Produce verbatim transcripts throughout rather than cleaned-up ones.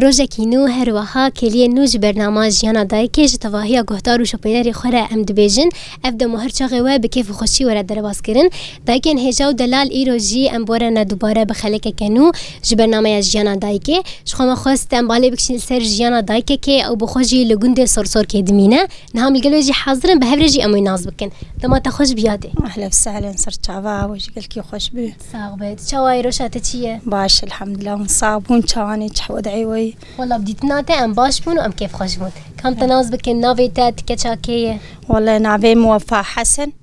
Rojekî nû, her wiha kêliyê nû ji bernama Jiyana Dayikê ji tevahiya guhdar û şopênerê xwe re em dibêjin. Ev dem û her çaxê we bi kêf û xweşî were derbas kirin. Dayikên hêja û delal îro jî em bi we re ne dubare bi xelekeke nû ji bernameya Jiyana Dayikê. Ji xwe me xwest em balê bikişîn li ser jiyana dayikekê, ew bi xwe jî li gundê Sorsorkê dimîne. Niha em li gel wê jî hazir in, bi hev re jî em wê nas bikin. Dema te xweş bi yadê. Ehlen sehlen, ser çava, we jî gelkî xweş bi. Sax be. Çawa ye, roja te çi ye? Baş, elhamdulillah, hûn sax bûn, çawanê, çi wed'ê we ye? Wela bi dîtina te em baş bûn û em kêfxweş bûn. Kam te nas bikin, navê te, ti keça kê ye? Wela navê min Wefa Hesen,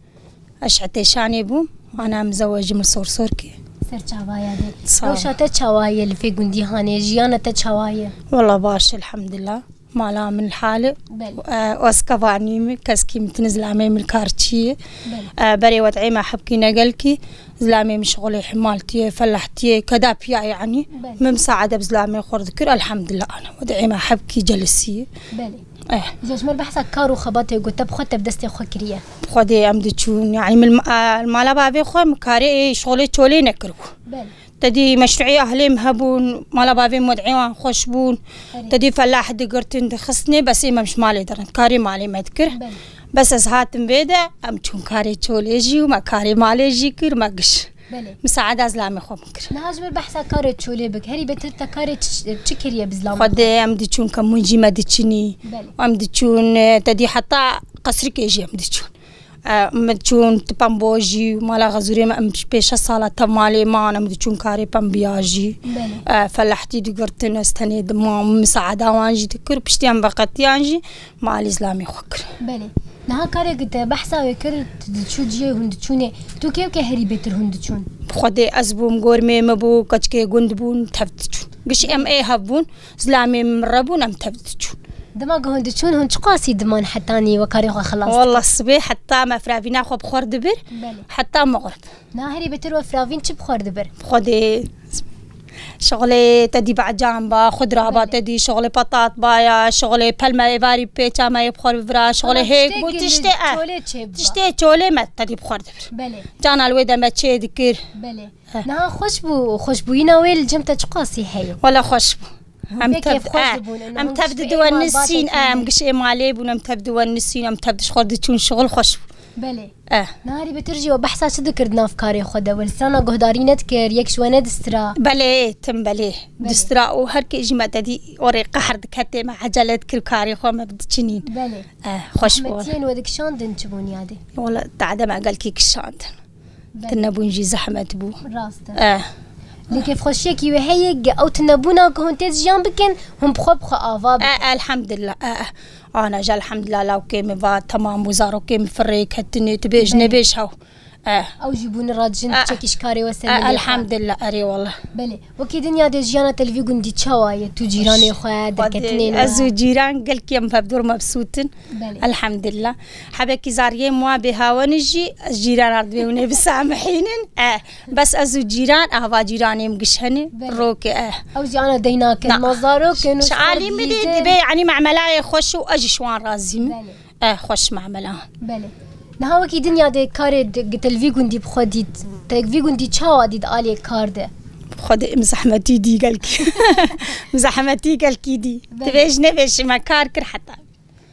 ez ji Etêşanê bûm, ana mizewecim li Sorsorkê. Ser çava yadê. Sax ol. Roja te çawa ye li vê gundî hanê, jiyana te çawa ye? Wela baş, elhamdulillah. Mala min li hal e. Belê. E, oskavanî min, keskî min tine, zilamê min karçî ye. Belê. E, berê wed'ê me hebkî ne gelkî, zilamê min şixulê himaltiyê, felahtiyê, kedapiya yanî. Belê. Min misaade bi zilamê xwe re dikir, elhamdulillah, ana wed'ê me hebkî celisî ye. Belê. Eh. Îca ji me re behsa kar û xebatê ku te bi xwe te bi destê xwe kiriye. Bi xwedê em diçûn, yanî min, e, mala bavê xwe min karê şixulê çolê nekiribû. Belê. Te dî meşruî ehlê min hebûn, mala bavê min wed'ê wan xweş bûn. Erê. Te dî felah digirtin, dixistinê, bes ê me ji malê derin. Karê malê me dikir. Belê. Bes ez hatim vê de, em çûn karê çolê jî û me karê malê jî kir, me giş. Belê. Misaada zilamê xwe min kir. Niha ji min behsa karê çolê bik. Herî bêtir te karê çi, çi kiriye bi zilamê? Xwedê em diçûn, kemûn jî me diçinî. Belê. Em diçûn, e, te dî heta qesrikê jî em diçûn. E, min çûn ti pembo jî, mala xezûrê me, em pê şeş sala tev malê man, em diçûn karê pembiya jî. Belê. E, felahtî digirtin, ez tenê dimam, misaada wan jî dikir, piştî em veqetiyan jî malî zilamê xwe kir. Belê. Niha karê ku te behsa wê kir, tu diçû cihê hûn diçûnê, tu kê û kê herî bêtir hûn diçûn? Bi xwedê ez bûm, gormê min bû, keçikê gund bûn, tev diçûn. Giş em ê hev bûn, zilamê min re bûn, em tev diçûn. Dema ku hûn diçûn, hûn çiqasî diman hetanî we karê xwe xilas dikin? Wallah, sibê heta me firavîna xwe bi xwe re dibir, Belê. Heta mixrib. Na herî bêtir we firavîn çi bi xwe re dibir? Xwedê şixulê te dî becan ba, xudra ba, Belê. Te dî şixulê petat ba ya, şixulê pelme êvarî pêça me yê bi xwe re bivira, şixulê Ama hêk tiştê bû, gilî tiştê, e, çolê çê biba. Tiştê çolê me te dî bi xwe re dibir. Belê. Cana li wê de me çê dikir. Belê. Eh. Niha xweş bû, xweşbûyîna wê li cem te çiqasî heye? Wela xweş bû. Em Pê tev, kêfxweş eh, dibûn, em hûn tev giştê didiwe êmal nisîn, batê eh, em tînin. Giştê malê bûn, em tev diwe nisîn, em tev dişxwe diçûn şixul xweş bû. Belê. Eh. Niha herî bêtir jî we behsa çi dikir di nav karê xwe de? We li sana guhdarî nedikir, yek ji we nedistira? Belê, tim belê. Belê. Distira û her kê jî me te dî orê qehr diketê, me ecele dikir karê xwe me diçinîn. Belê. Eh, xweş bû. Zehmetiyên we dikişandin çi bûn yadê? Wela tade me gelkî kişandin. Belê. Tinebûn jî zehmet bû. Rast e. Eh. Lê kêfxweşiyekî wê heye, ge-, ew tinebûna ku hûn tê jiyan bikin, hûn bi xwe bi xwe ava bikin. Eh, elhamdulillah. Eh, eh. Ana jî elhamdulillah, lawkê min va temam bû, zarokê min firê ketinê, tu bêj Belê. Nebêj hew. Eh. Ew jî bûne radijin Eh. Çekî ji karê we ser Eh, milê xwe. Elhamdulillah, erê wallah. Belê. Wekî din yadê jiyana te li vî gundî çawa ye? Tu cîranê xwe, Xwedê, derketinên ez we? Û cîran gelkî em hevdûr mebsût in. Belê. Elhamdulillah. Hebekî zariyê min wa bêhawen jî, ez cîran ard bê hûn ê bisamihînin. Eh, bes ez û cîran, ava cîranê min giş hene. Belê. Rokê, eh. Ew jî ana dey nakin. Na. Ma zarok in û Şi alî min dî dibê, yanî memelayê xweş û ez jî ji wan razî me. Belê. Eh, xweş mamela. Belê. Niha wekî dinya de karê de, te li vî gundî bi xwe dît. Te vî gundî çawa dît aliyê kar de? Xwedê min zehmetî dî gelkî. Min zehmetî gelkî dî. Belê. Divêj nevêj me kar kir heta.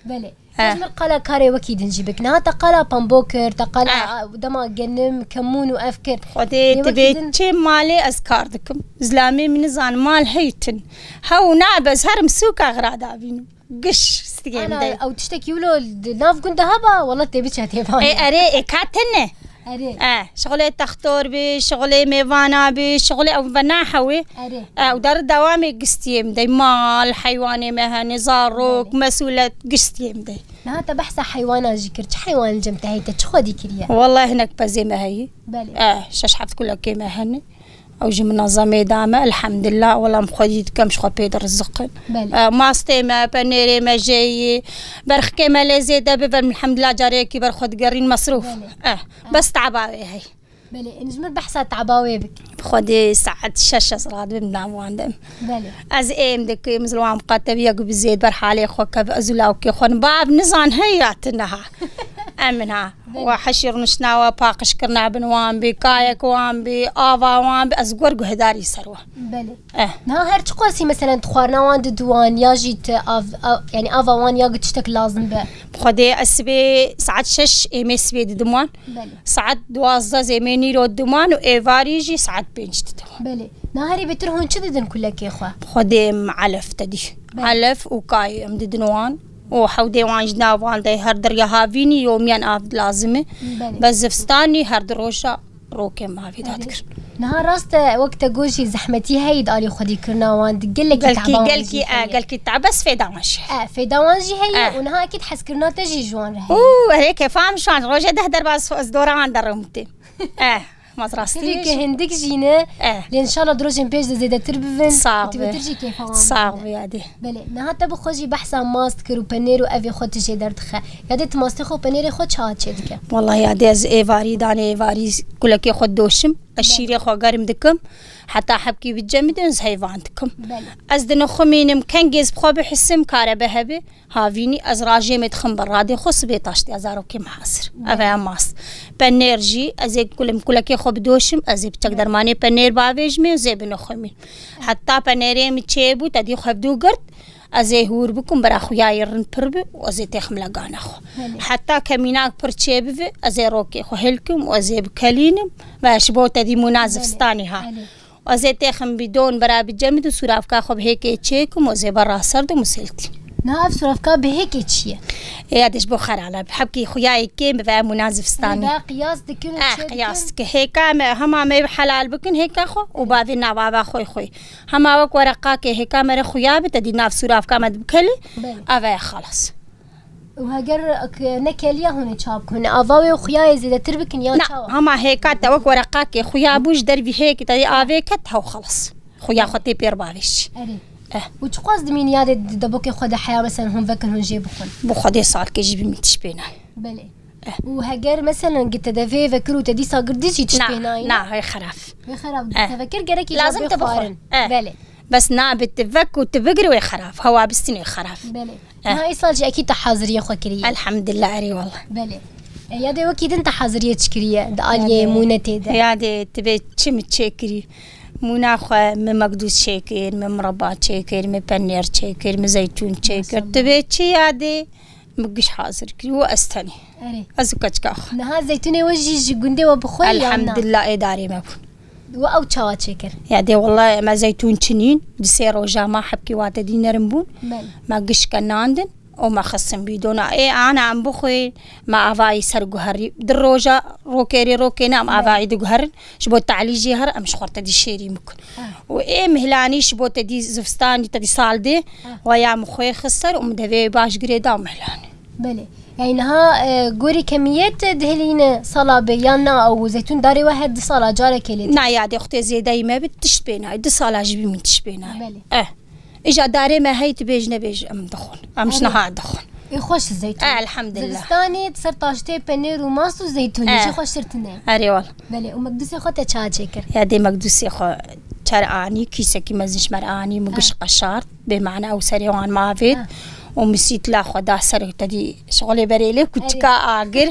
Belê. Eh. Ez min qala karê wekî din jî bik. Niha te qala pambo kir, te qala Eh. dema genim, kemûn û ev kir. Xwedê Lê wekî divê din çê malê ez kar dikim. Zilamê min nizan mal heytin. Hew nabe ez herim sûka xira davînim. Giş stigê min Ana, dey. Ew tiştekî wilo di nav gund de heba, wela tê biçe tê vanê. Ê, erê, ê ka tine. Erê. E, şixulê textor bî, şixulê mêvana bî, şixulê ew ve nahewê. Erê. E, ew der dewamê gistiyê min dey. Mal, heywanê me hene, zarok, Belê. Mesûlet, gistiyê min dey. Niha te behsa heywana jî kir. Çi heywan li cem te heye, te çi xwedî kiriye? Wallahî hinek pezê me heye. Belê. E, şeş heft kulekê me hene. Ew jî minezemê da me, elhamdulillah, wela em xwedî dikem, ji xwe pê diriziqin. Belê. E, mastê me, penêrê me jê yî, berxikê me lê zêde bibin, elhamdulillah, careyekî ber xwe digerîn mesrûf. Belê. E, bes taba wê hey. Belê, ên ji min behsa taba wê bike. Bi xwedê saet şeş ez radibim nav wan de. Belê. Ez êm dikim, ez li wan miqatebiya ku bi zêd ber halê xwe kev, ez û lawkê xwe, bav nizan heya tu niha. Em min ha. Belê. Wa heşî rûniştina wa, paqijkirina bin wan bî, kayek wan bî, ava wan bî, ez gor guhdarî ser wan. Belê. Eh. Niha her çiqasî, meselen, tu xwarina wan didin wan, ya jî tu av, av, yanî ava wan ya gi tiştek lazim be? Bi Xwedê ez sibê saet şeş êmê sibê didim wan. Belê. Saet duwazdeh zêmê nîro didim wan û êvarî jî saet pênc didim wan. Belê. Niha herî bêtir hûn çi didin kulekê xwe? Bi Xwedê em elef te dî. Belê. Elef û kayê em didin wan. Û hewdê wan ji nav wan de her deriya havînî yomiyan av lazim e. Belê. Bes zivistanî her di roja rokê mavê da dikir. Niha rast e, wek te got jî zehmetî heyî di alî xwedî kirina wan di gelekî Gelkî, teba wan gelkî, jî e, heye. Gelkî teba, bes fêda wan jî heye. E, fêda wan jî heye E. û niha ekîd hezkirina te jî ji wan re heye. Û, erê kefam şan, rojê deh derbas ez dora wan derim tê. E, maz rastî Tevî wê ke jî. Hindik jî ne, E. lê inşallah di rojên pêş de zêdetir bibin. Sağ û tu be. Bêtir jî keyfa wan Sağ bibîne. Be yadê. Belê, niha te bi xwe jî behsa mast kir û penêr û evê xwe tu jê derdixî. Yadê tu mastê xwe, penêrê xwe çawa çêdike? Wallahî yadê ez êvarî, danê êvarî kulekê xwe doşim. Ez Belê. Şîrê xwe germ dikim. Heta hebkî bi cem bidin, ez heyvan dikim. Belê. Ez dinixumînim, kengê ez bi xwe bihisim, karebe hebe. Havînî ez rajê me dixim bi radê xwe, sibê taştê ez zarokê me hazir. Belê. Ev e mast. Penêr jî, ez ê kulim kulekê xwe bidoşim, ez ê piçek Belê. Dermanê penêr bavêjimê, ez ê binixumîn. Heta penêrê min çêbû, te dî xwe hevdû girt. Ez ê hûr bikim, bira xuyayê rin pir bi û ez ê têxim legana xwe. Belê. Heta kemînak pir çêbivi, ez ê rokê xwe hilkim û ez ê bikelînim ve ji bo te dî mûna Belê. Zivistanî ha. Belê. Ez ê têxim bîdon bira bi cem bidin, sûravka xwe bi hêkê çêkim û ez ê berra ser dim û seltî. Niha ev sûravka bi hêkê çi ye? Ê, ya de ji bo xerala bi hebkî xuyayê kêm bi ve mûna zivistanî. Ê, ve qiyas dikin û Eh, çê qiyas dikin? Dike. Hêka me, hema me helal bikin hêka xwe û bavê navava xwe xwe. Hema wek wereqakê hêka me re xuya bi, te dî nav sûravka me dibikelî, Belê. Eve ye xelas. Û heger k-, ne keliya hûn ê çap kun, ava wê û xuya yê zêdetir bikin ya Na, çawa? Hema hêka te wek wereqakê xuya bû, ji dervî hêkî te yê avê ket, hew xelas. Xuya xwe tê pêr bavêj. Erê. Eh. Û çiqas dimîn yadê di debokê xwe de heya, meselen hûn vekin hûn jê bixwin? Bi Xwedê salkê jî bimîn tiş pê nayê. Belê. Eh. Û heger, meselen, gi te devê vekir û te dîsa girdî jî tiş Na, pê nayê? Na, hê xerab. Wê xerab Eh. Te vekir gerekî Lazim jî te bixwe. Bê xwarin. Eh. Belê. Bes nabe tu vek û tu bigir wê xerab. Hewa bistîn wê xerab. Belê. Eh. Niha îsal jî ekî tu haziriyê xwe kiriye. Elhamdulillah, erê wallah. Belê. E, ya dê wekî din tu haziriyê çi kiriye di aliyê Yadê, mûnetê de? Yadê, tu bê çi mi çêkirî? Mûna xwe mi mekdûs çêkir, mi mireba çêkir, mi penêr çêkir, mi zeytûn çêkir. Maşallah. Tu bê çi yadê? Mi giş hazir kirî û ez tenê. Erê. Ez û keçika xwe. Niha zeytûnê we jî ji gundê we bi xwe ya na? Elhamdulillah, ê darê me bûn. We ew çawa çêkir? Ya dê wela me zeytûn çinîn, di sê roja ma hebkî wate dî nerim bûn. Belê. Me giş kenandin û me xistin bîdona. Ê ana em bixwîn, me avayî ser guherî. Di roja rokêrê rokêne em Belê. Avayî diguherin. Ji bo talî jê her em ji xwe te dî şêrî bikin. Ah. Û ê mihlanî ji bo te dî zivistanî te dî sal dê, Ah. Weya min xwê xist ser û min devê baş girê da mihlanî. Belê. Yani niha, e, gorî kemiyet dihilîne sala bê yan na ew zeytûn darê we her di sala carekê lê? Na ya dê xutê zêdeyî me bi tişt pê nayê. Di sala jî bî min tişt pê nayê. Belê. Eh. Îja darê me hey tu bêj nebêj em dixwin. Em Erê. Ji niha dixwin. Ê xweş zeytûn. Eh, elhamdulillah. Zivistanê ser taştê penêr û mast û zeytûnê Eh. Jî xweştir tune. Erê wal. Belê, û mekdûsê xwe te ça çêkir? Ya dê mekdûsê xwe çer anî, kîsekî mezin ji mer anî, min giş Eh. Qeşart. Bê mane ew serê wan mavêt Ah. Û misîtla xwe da ser te dî şixulê berê lê kuçika Erê. Agir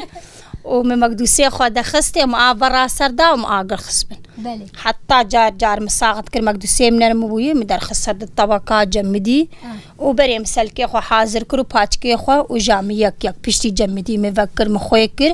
û min mekdûsê xwe de xistê min a berra ser da û min agir xist bin. Belê. Heta car car min sax dikir mekdûsê min nerm bûyî, min derxist ser di tabaka cemidî Ah. Û berê min selkê xwe hazir kir û paçkê xwe û ja min yek yek piştî cemidî min vekir min xwê kir.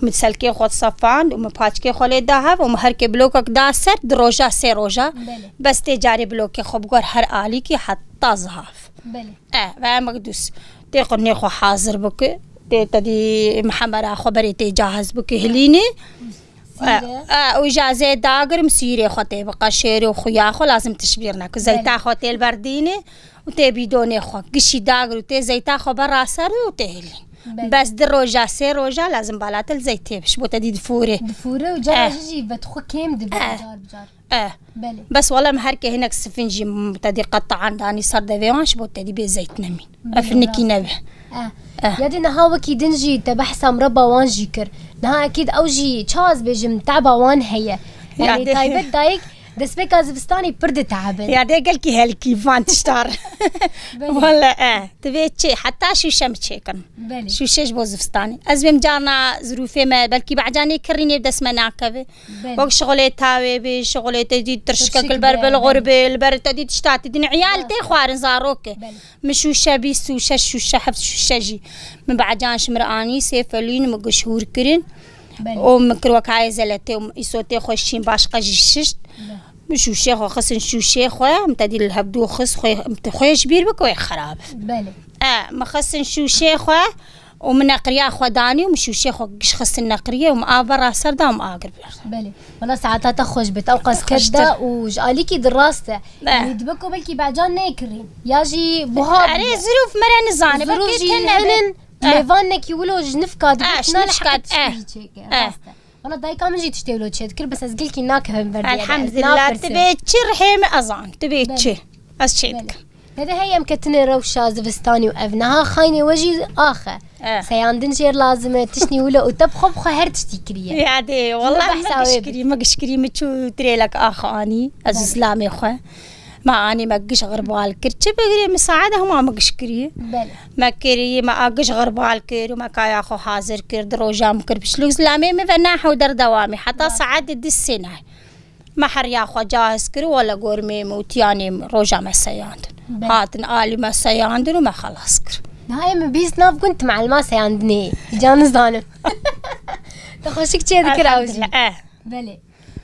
Min selkê xwe sefand û min paçkê xwe lê da hev û min her kê blokek da ser di roja sê roja. Belê. Bes tê carê blokê xwe bigor her alîkî heta zihav. Belê. E, ve mekdûs. Tê qurnê xwe hazir bike. Tê te dî mihemera xwe berê tê cahiz bike hilînê. Sîre. E, e, û ja zê dagirim sîrê xwe tê biqeşêr û xuya xwe lazim tişbîr neke. Belê. Zeyta xwe tê li ber dînê û tê bîdonê xwe. Gişî dagir û tê zeyta xwe berra ser û tê hilîn. Belê. Bes di roja, sê roja lazim bala te li zeytê biş. Bo te dî difûrê. Difûre û cara Eh. Jî jî vedixwe kêm dibe Eh. Car bi car. Eh. Belê. Bes wela em her ke hinek sifin jî m-, te dî qetaan danî ser devê wan ji bo te dî bê zeyt nemîn. Belê, Ev nikî rast. Nebe. Eh. Eh. Ya dê niha wekî din jî te behsa mireba wan jî kir. Niha ekîd ew jî çawa ez bêjim teba wan heye. Ya Yani dê. Taybet dayik Destpêka zivistanê pir ditehabin. Ya dê gelkî helkî van tiştar. Belê. Wele e. Divê çê, heta şûşe mi çêkin. Belê. Şûşe ji bo zivistanê. Ez vêm carna zirûfê me, belkî beca nêkirînê bi dest me nakeve. Belê. Wek şixulê tawê bê, şixulê te dî tirşikek Tirşik li ber be, bilxur belê. Bê, li ber te dî tişta te dîn. Îyal Rast. Tê xwarin zarok e. Belê. Min şûşe bîst û şeş şûşe, heft şûşe jî. Min becan ji min re anî, sêfelîn, min giş hûr kirin. Belê. Û min kir wek hayê zeletê û îsotê xwe şîn başqa jî şişt. Belê. Min şûşê xwe xistin şûşê xwe, min te dî li hevdû xist xwe, min te xwe ji bîr bike wê xerab. Belê. E, min xistin şûşê xwe û min neqriya xwe danî û min şûşê xwe giş xistin neqriyê û min av bera ser da û min agir bir. Belê. Wala saeta te xweş bit. Ew qas Xweştir. Ked da û ji alîkî di rast e. Ne. Yanî dibe ku belkî becan nêkirîn. Ya jî buha Erê bûye. Zirûf me re nizane. Zirûf Belkî jî tune be. Hinin Eh. Mêvanekî wilo ji nifka dibe Eh, ji tuna li nifka, heqê eh. Tiştî çêke. Eh. Rast e. Wala dayika min jî tiştê wilo çêdikir, bes ez gilkî nakevim ber diyare. Ez Elhamdulillah, napirsim. Tu bê çi rihê min ezan, tu bê Belê. Çi. Ez çê Belê. Dikim. Tede hey em ketine rewşa zivistanî û ev niha xaynê we jî axe. Eh. Seyandin jêr lazim e, tiştî wilo û te bi xwe bi xwe her tiştî kiriye. Ya dê, Ji wallah behsa me wê giş bike. Kirî, me giş kirî, me çû trêlek axe anî, ez Belê. Zilamê xwe. Me anî me giş xirbal kir. Çi bigirê misaade hema me giş kirî. Belê. Me kirî, me a giş xirbal kir û me kaya xwe hazir kir. Di roja min kir pişlûk zilamê min ve nahe û derdewamê. Heta Belê. Saet di sê neh. Me heriya xwe cahiz kir û wele gormê min û tiyanê min roja me seyandin. Be. Hatin alî me seyandin û me xelas kir. Niha ê min bîst nav gund tu meelima seyandinê. Îca nizanim. Te xweşik çê dikir ew jî. Elhamdulillah, eh. Belê.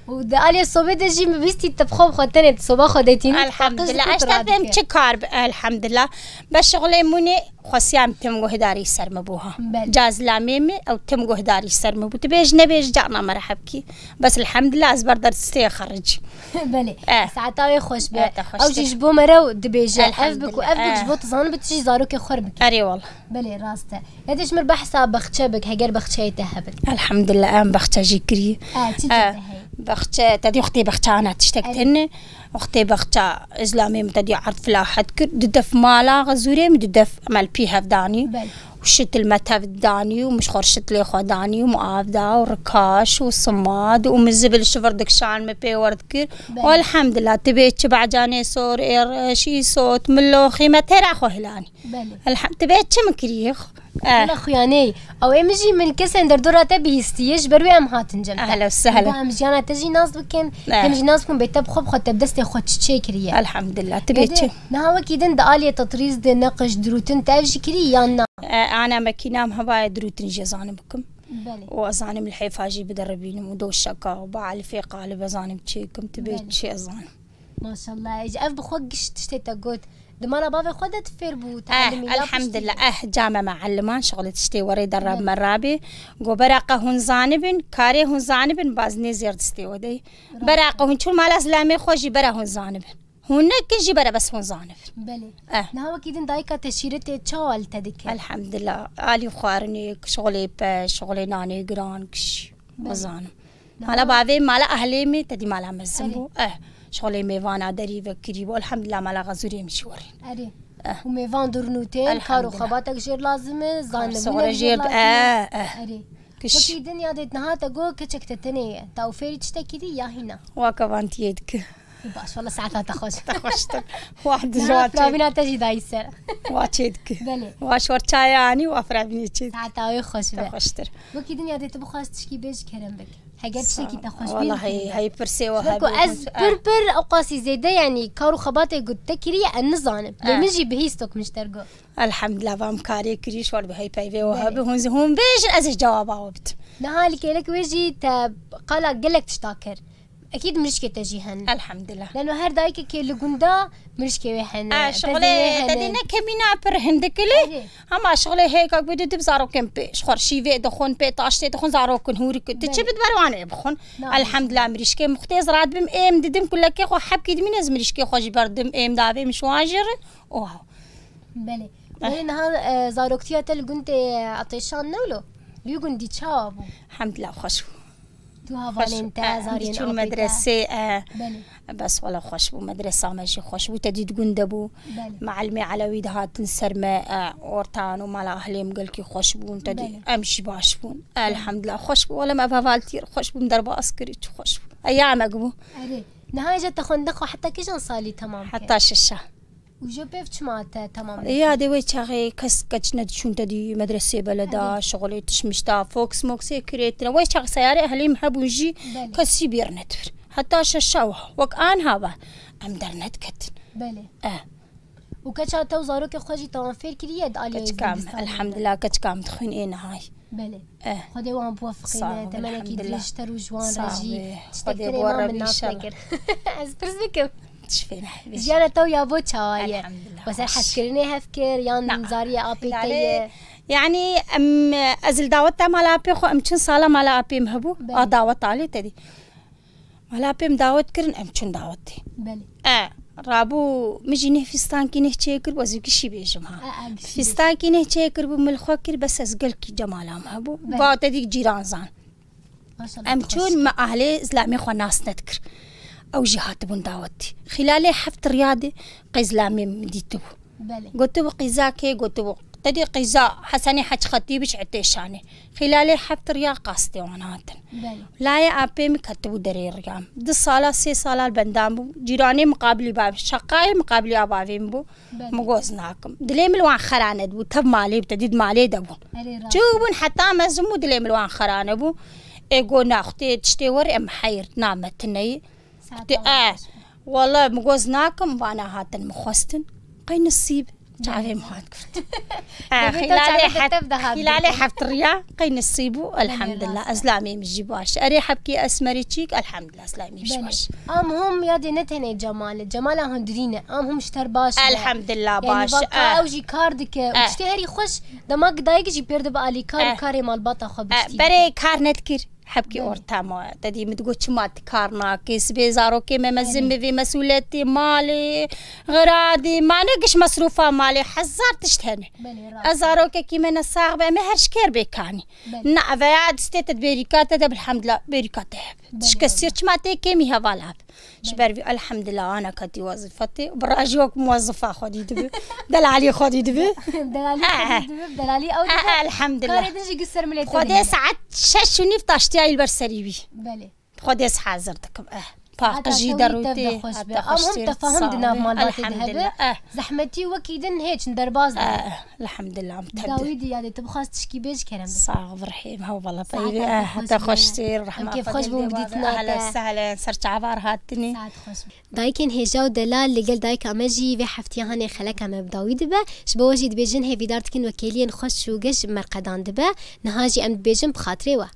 Û di aliyê sobê de jî min bîstî tu bi xwe bi xwe tenê tu soba xwe de tînî, tu paqij Elhamdulillah. Dikir, tu Eşter radikir. Dem çi kar bi, elhamdulillah. Be şixulê mûnê Xwesiyam tim guhdarî ser min bû ha. Belê. Ca zilamê min ew tim guhdarî ser min bû. Tu bêj nebêj carna me re hebkî. Bes elhamdulillah ez ber der stê xericî. Belê. Eh. Saeta wê xweş be. Eh, te xweş Ew jî be. Ji bo me re dibêje. Ev bik û ev bik Elhamdulillah. Ji bo tu zanibî tu jî zarokê xwe bikî. Erê wala. Belê rast e. Ya de ji mir behsa baxçe bik, heger baxçeyê te hebin. Elhamdulillah em baxçe jî kirî. Eh, çi Eh, tê te heye? Baxçe, te dî wextê baxçe ana tiştek Erê. Tene. Wextê baxça zilamê min te dî erd filahet kir, di def mala xezûrê min di def me li pî hev danî. Belê. Û şitil me tev danî û min ji xwe şitilê xwe danî û min av da û rikaş û simad û min zibil şivir dikşan min pê wer dikir. Belê. Û elhamdulillah, tibê çi becanê sor, êr, şî sot, min loxî me têra xwe hilanî. Belê. Elhem-, tibê çi min kirî? Eh. Wala xuyanê. Ew ê min jî min kesên derdora te bihîstiye, ji ber wê em hatin cem te. Ehla we sehla. Em jiyana te jî nas bikin, Eh. Em jî nas bikin, bê te bi xwe bi xwe te bi destê xwe çi çê kiriye. Elhamdulillah, tu bê Êdî, çi? Niha wekî din di aliyê tetrîz de neqiş dirûtin te ev jî kirî yan na? Eh, ana mekîna em hevaye dirûtin jî zanim bikim. Belê. Û ez zanim lihêfa jî bideribînim û doşeka û bi alifê qalib ez zanim çêkim, tu bê Belê. Çi ez zanim. Maşallah, ji ev bi xwe giş tiştê te got. Di mala bavê xwe de tu fêr bû, Eh, telimî ya piştî? Elhamdulillah, eh, came mealiman, şixulê tiştê werê de rab Belê. Me rabê. Go bera qe hûn zanibin, karê hûn zanibin, baz nê zêr distê we dey. Rast. Bera qe hûn çûn mala zilamê xwe jî bera hûn zanibin. Hûn nekin jî bera bes hûn zanibin. Belê. Eh. Niha wekî din dayika te şîretê çawa li te dike? Elhamdulillah, alî xwarinê, şixulê pe, şixulê nanê giran, kişî. Belê. Nizanim. Niha Mala bavê, mala ehlê min, te dî mala mezin Erê. Bû. Eh, şixulê mêvana derî vekirî bû. Elhamdulillah, mala xezûrê min jî werîn. Erê. Eh. Û mêvan durûn û tên, kar û Elhamdulillah. Xebatek jêr lazim e, zanibînek Xwesixwere jêr jêr, lazim e. Eh, eh. Erê. Kiş. Wekî din ya dê niha te got keçek te tenê ye. Te ew fêrî tiştekî dî ya hîna? Waka van tiyê dike. Baş, wala saeta te xweş. Te xweştir. Wa Niha dijwa çê. Firavîna te jî dayî ser. Wa çê dike. Belê. Wa şor çaya anî, wa firavînê çê dike. Saeta wê xweş Te be. Xweştir. Wekî din ya dê tu bixwaz tişkî bêj kerem bik. Heger tiştekî te xweş bî Wala hey, hey pirsê wa Ji ber ku hebê. Ez Eh. Pir pir ew qasî zêde, yanî kar û xebatê got te kiriye, ez nizanim. Lê Eh. Min jî bihîst wek min ji te re got. Elhamdulillah, va em karê kirî, şor bi hey peyvê wa Belê. Hebê. Hûn, hûn bêjin, ez ê cewaba wa bidim. Niha li kêlek wê jî te qala gelek tişta kir. Ekîd mirişkê te jî hene. Elhamdulillah. Leno her dayikekê li gunda mirişkê wê hene, Ah, pezê şixulê wê te hene. Dê ne kemîna pir hindik ilê. Erê. Hema şixulê hêkak bidî dib zarokên pê. Ji xwe şîvê dixwin, pê taştê dixwin, zarokên hûrik. Tu Belê. Çi bid ber wan ê bixwin. Na. Elhamdulillah, mirişkê muxtê zira dibim êm didim kulekê xwe hebkî dimîne ez mirişkê xwe jî berdim êm davê min şiwan jê re. Oha. Belê. Eh. Belê niha, e, zaroktiya te li gundê Etêşan ne wilo? Li wî gundî çawa bû? Hemdillah xweş bû. Tu Xweş hevalên bû. te, Eh, zariyên diçûn apê te. Medresê, eh, Belê. Bes wala xweş bû. Medresa me jî xweş bû. Te dî di gund de bû. Belê. Mealimê Elewî dihatin ser me, eh, ortan û mala ahlê min gelkî xweş bûn. Te dî Belê. Em jî baş bûn. Belê. Elhamdillah xweş bû. Wala me ev hevaltî xweş bû. Min derbas kirî, çi xweş bû. Eyamek bû. Erê. Niha jî te xwendin xwe heta kîjan salî temam kir? Heta şeşa. Û ji pêv çima te temam nekir? Ya dê wê çaxê kes keç nediçûn te dî medresê beleda, şixulê tişmiş da, foks moksê kirêtine. Wê çaxê seyarê ehlî min hebûn jî Belê. Kesî bêr nedibir. Heta şeşa wa. Wek anha ve. Em dernediketin. Belê. Eh. Û keça te û zarokê xwe jî te wan fêr kiriye di aliyê Keçika min, Zindistanê de? Elhamdulillah, keçika min dixwîn ê nihayî. Belê. Eh. Xwedê wan biwefiqîne, Sağ ol, temenekî elhamdulillah. Dirêjtir û ji wan Sağ re jî ol. Tiştek Xwedê dinê bor ma re min nas inşallah. Nekir. Ez pirs bikim. Tişfê ne, bêje. Jiyana te û ya bo çawa ye? Elhamdulillah, Wese baş. Hezkirinê hev kir, yan Na. Zariyê apê te Hilalê, ye? Yani, em, ez li dawet te mala apê xwe, em çin sala mala apê min hebû, Belê. A dawet alê te dî. Mala pê min dawet kirin, em çûn dawetê. Belê. E, rabû, min jî neh fîstankî neh çêkir, ez ê gişî bêjim ha. E, e, gişî bêjim. Fîstankî neh çêkir bû, min li xwe kir, bes ez gelkî cemala min hebû. Belê. Ba te dî cîran zan. Maşallah, Em te xweş çûn, kir. Me ahlê zilamê xwe nas nedikir. Ew jî hatibûn dawetê. Xîlalê heft riya de qey zilamê min dîtibû. Belê. Gotibû qîza kê, gotibû. Te dî qîza Hesenê Hec Xetîb ji Etêşanê. Xîlalê heft riya qastê wan hatin. Belê. Layê apê min ketibû derê riya min. Du sala, sê sala li bendan bû. Cîranê miqabilî bavê, şeqayê miqabilî a bavê min bû. Belê. Min goz nakim. Dilê min li wan xera nedibû. Tev malê bi te dî di malê de bûn. Erê, rast. Çû bûn heta mezin bû dilê min li wan xera nebû. Ê go naxtê tiştê wer em heyr nametineyî. Saeta Ti, wan eh, baş bû. Wala min goz nakim, vana hatin min xwestin. Qey nisîb, çavê min hat girt. Eh, Dibê te xîlalê çavê te heft, tev de hat xîlalê girt. Heft riya, qey nisîb bû, Belê, elhamdulillah, rast e. Ez lamê min jî baş. Erê hebkî esmerî çîk, elhamdulillah, ez lamê min jî Belê. Baş. Am hûm ya dê ne tenê Cemal e. Cemala hundirî ne. Am hûm ji ter baş ne. Elhamdulillah, Yani baş, vaka eh. Ew jî kar dike. Û Eh. Tiştê herî xweş, dema dayik jî pêr dibe alîkar û Eh. Karê malbata xwe Eh, biştî bike. Berê kar nedikir. Hebkî Belê. Ortama, te dî min digot, çima tu kar nakî? Sibê zarokê me mezin Belê. Bivî, mesûletî malê, xiradî, ma ne giş mesrûfa malê, hezar tişt hene. Belê, rast. Ez zarokekî me ne sax be, me her ji kêr bê kanî. Belê. Na, veya distê te di bêrîka te de, bilhamdulillah, bêrîka te hebe. Belê, Tişkesîr, belê. Çima tê kêmî heval hebe. Ji ber vî, elhamdulillah, ana ketî wezîfetê. Bi rajî wek muwezzifa xwedî dibi. Delalî xwedî dibi. Delalî Eh, xwedî dibi, delalî ew eh, dibi. Elhamdulillah. Karê din jî gî ser milê te Xwedê dine. Saet şeş û nîv taştiya îl ber serî wî. Belê. Xwedê ez hazir dikim. Eh. Saeta Paqijî te wî tev de derûtê, xweş be. Heta Am hûn xweştir, tefahum di nav sağ ol. Malbatê de hebe. Elhamdulillah. Eh. Zehmetî wekî din hêç, derbaz dibe. Eh, elhamdulillah, em tev de. Dawî dî yadê, tu bi xwest tişkî bêj kerem bike. Sağ ol, Rehîm. Hew, valla Saeta peyvê, te eh, xweş heta be. Xweştir, Em rehma kêf xweş Xwedê bûn lê bidîtine bana. Ehlen te. Sehlen, ser çavar hatînî. Saet xweş. Dayikên hêja û delal li gel dayika me jî vê heftiya hanê xeleka me bi dawî dibe. Ji bo we jî dibêjin hêvîdar dikin wekêliyên xweş û geş merqedan dibe. Niha jî em dibêjin bi xatirê we.